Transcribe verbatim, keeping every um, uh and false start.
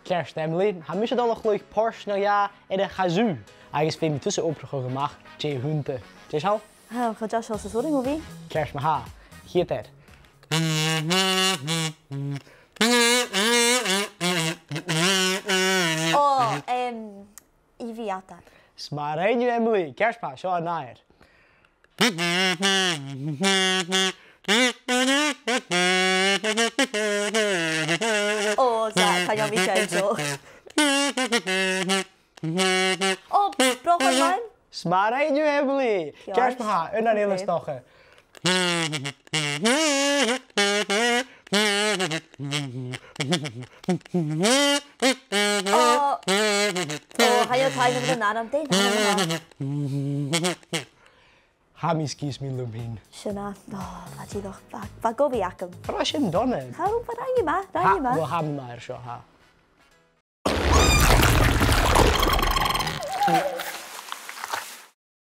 Ceart, Emily, tha mise a' dol a chluich port no dhà air a' chazoo, agus feumaidh tusa obrachadh a-mach dè th' annta. Deiseil? Tha, cho deas seo 's as urrainn dhomh a bhith. Ceart ma-thà. Thig air. Ò, em, Eevee Attack. 'S math a rinn thu, Emily. Ceart ma-thà, seo an ath fhear. Ò, Zach, chan eil mi seo an seo. Ò, Brògan Làn. 'S math a rinn thu, Emily. Ceart. Ceart ma-thà, aon eile 's dòcha. Ò, ò, tha e a' tighinn an ainm, dè an t-ainm a th' ann? Tha mi sgìth 's mi leam fhìn. Sin e. Ò, bha e dìreach, bha, bha gu bhith agam. Bha sin dona. Tha, bha e math, bha e math. Tha, well, tha mi math air seo, tha.